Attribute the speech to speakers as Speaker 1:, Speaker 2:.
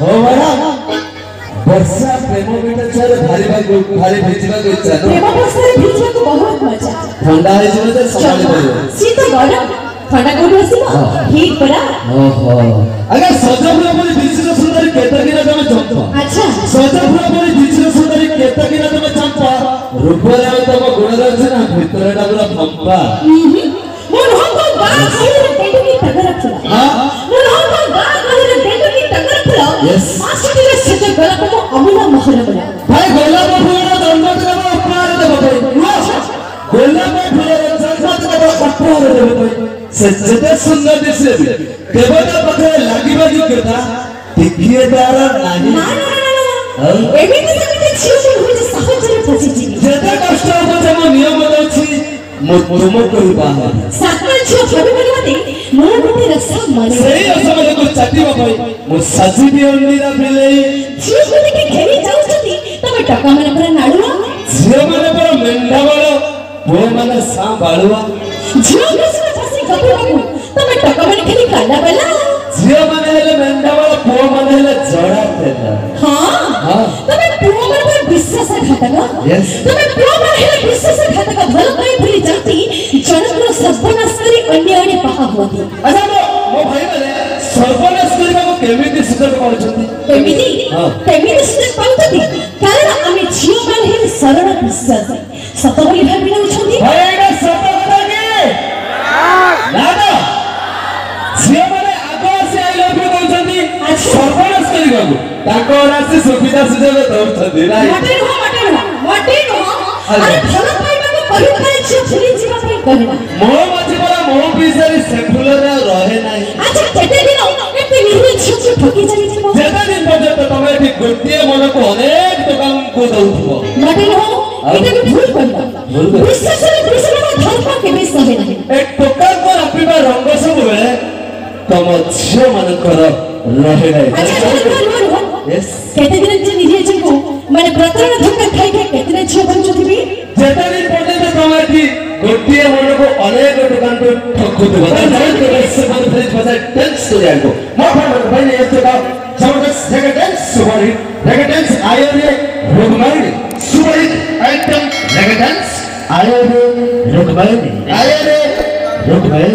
Speaker 1: हो ମ୍ୟାଡ଼ାମ, ବର୍ଷା ପ୍ରେମ ମିଠା ଛୁଆରେ ଭାରି ଭାରି ଭିଜିବାକୁ ଇଚ୍ଛା।
Speaker 2: ପ୍ରେମ ବର୍ଷାରେ ଭିଜିବାକୁ ବହୁତ ମଜା।
Speaker 1: ଥଣ୍ଡା ହେଇଯିବ ଯେ ସମ୍ଭାଳି ପାରିବ।
Speaker 2: ଶୀତ ଗରମ, ଥଣ୍ଡା କୋଉଠୁ ଆସିବ? ହିଟ୍ ପରା।
Speaker 1: ଓହୋ ଆଜ୍ଞା, ସଜ ଫୁଲ ପରି ବିଚିତ୍ର ସୁନ୍ଦରୀ କେତକୀର ତମେ ଚମ୍ପା।
Speaker 2: ଆଚ୍ଛା।
Speaker 1: ସଜ ଫୁଲ ପରି ବିଚିତ୍ର ସୁନ୍ଦରୀ କେତକୀର ତମେ ଚମ୍ପା, ରୂପରେ ଆଉ ତମ ଗୁଣରେ ଅଛି ନା ଭିତରଟା ପୁରା ଫମ୍ପା।
Speaker 2: ମୁଁ ରହନ୍ତ ଗାଁ ଗହଳିରେ ବେଣ୍ଡୁକି ଟଗର ଫୁଲ। ମୁଁ ରହନ୍ତ ଗାଁ ଗହଳିରେ ବେଣ୍ଡୁକି ଟଗର ଫୁଲ। ମାସଟିରେ ସଜ ଗୋଲାପ ମୋ ଅମୂଲ ମୋହର ବୋଲା।
Speaker 1: ଭାଇ, ଗୋଲାପ ଫୁଲର ଜନ୍ମ ଦେବ ଉପହାର ଦେବ ପାଇଁ। ଗୋଲାପ ଫୁଲର ଜନ୍ମ ଦେବ ଉପହାର ଦେବ ପାଇଁ। ସେ ଯେତେ ସୁନ୍ଦର ଦିଶିଲେ ବି ଦେବତା ପାଖରେ ଲାଗିବା ଯୋଗ୍ୟତା ଟିକିଏ ତାର ନାହିଁ।
Speaker 2: ନା ନା ନା ନା, ଏମିତି ସେମିତି ଝିଅକୁ ନୁହେଁ ଯେ ସହଜରେ ଫସିଯିବି।
Speaker 1: ଯେତେ କଷ୍ଟ ହବ ଯେ ମୁଁ ନିୟମ ଦଉଛି, ମୁଁ ତୁମକୁ ହିଁ ବାହା ହେବି।
Speaker 2: ସାତ ଝିଅ ଭାବି ପାରିବନି ମୁଁ ଗୋଟେ ରସ ମନେ।
Speaker 1: ସେଇ ରସମଲେଇକୁ ଚାଟିବା ପାଇଁ ମୁଁ ସାଜିବି ଅଣ୍ଡିରା ବିଲେଇ।
Speaker 2: ଝିଅକୁ ଦେଖି ଘେରି ଯାଉଛନ୍ତି ତମେ ଟକା ମାନେ ପୁରା ନାଳୁଆ।
Speaker 1: ଝିଅମାନେ ପରା ମେଣ୍ଢା ବାଳ, ପୁଅମାନେ ସାଁ ବାଳୁଆ।
Speaker 2: ଝିଅଙ୍କ ସହିତ ବସି ଗପିବାକୁ ତମେ ଟକା ମାନେ ଖାଲି କାଲା ବାଲା।
Speaker 1: ଝିଅମାନେ ହେଲେ ମେଣ୍ଢା ବାଳ, ପୁଅମାନେ ହେଲେ ଜଡ଼ା ତେଲ।
Speaker 2: ହଁ, ତମେ ପୁଅ ମାନେ ପୁରା ବିଶ୍ୱାସଘାତକ। ତମେ ପୁଅ ମାନେ ହେଲେ ବିଶ୍ୱାସଘାତକ। ଭଲ ପାଇ ଭୁଲି ଯାଆନ୍ତି, ଜଣଙ୍କର ସର୍ବନାଶ କରି ଅନ୍ୟ ଆଡ଼େ ବାହା ହୁଅନ୍ତି।
Speaker 1: ଆଚ୍ଛା, ମୋ ଭାଇମାନେ ସର୍ବନାଶ କରିବାକୁ କେମିତି ସୁଯୋଗ ପାଉଛନ୍ତି?
Speaker 2: କେମିତି କେମିତି ସୁଯୋଗ ପାଉଛନ୍ତି? କାରଣ ଆମେ ଝିଅମାନେ ହେଲେ ସରଳ ବିଶ୍ୱାସୀ, ସତ ବୋଲି ଭାବି ନେଉଛନ୍ତି।
Speaker 1: ଭାଇ, ଏଇଟା ସତ କଥା କି ନା ତ? ଝିଅମାନେ ଆଗ ଆସି I love you କହୁଛନ୍ତି, ସର୍ବନାଶ କରିବାକୁ ତାଙ୍କ ଆସି ସୁବିଧା ସୁଯୋଗ ଦଉଛନ୍ତି।
Speaker 2: ମୋଟେ ନୁହଁ, ମୋଟେ ନୁହଁ, ମୋଟେ ନୁହଁ। ଆରେ, ଭଲ ପାଇବାକୁ କହିଥାଏ, ଝିଅ ଭୁଲି ଯିବା ପାଇଁ କହେ ନା।
Speaker 1: ମୋ ମାଝି ପରା ମୋ ପିସାରି ସେ ଫୁଲରେ ଆଉ ରହେ ନାହିଁ।
Speaker 2: ଆଚ୍ଛା, କେତେ ଦିନ ଏତେ ନିରୀହ ଝିଅକୁ ଠକି ଚାଲିଯିବ?
Speaker 1: ଯେତେ ଦିନ ପର୍ଯ୍ୟନ୍ତ ତମେ ଏଠି ଗୋଟିଏ ମନକୁ ଅନେକ ଦୋକାନକୁ ଦଉଥିବ।
Speaker 2: ମୋଟେ ନୁହଁ, ଏଇଟା ବି ଭୁଲ କହିବା। ବିଶ୍ୱାସରେ ବିଶ୍ୱାସ ଧର୍ମ କେବେ ସହେ ନାହିଁ।
Speaker 1: ଏ ଟୋକାଙ୍କ ରାପିବା ରଙ୍ଗ ସବୁବେଳେ ତମ ଝିଅ ମାନଙ୍କର ରହେ ନାହିଁ।
Speaker 2: କେତେ ଦିନ ଯେ ନିରୀହ ଝିଅକୁ ମାନେ ପ୍ରତାରଣା ଧୋକା ଖାଇ ଖାଇ କେତେ ଝିଅ ବଞ୍ଚୁଥିବି?
Speaker 1: ଯେତେ ଦିନ ପର୍ଯ୍ୟନ୍ତ ତମେ ଏଠି ଗୋଟିଏ ମନକୁ ଅନେକ ଦୋକାନକୁ ଠକୁଥିବ। ଆୟରେ ରୁକ୍ମିଣୀ, ଆୟରେ ରୁକ୍ମିଣୀ।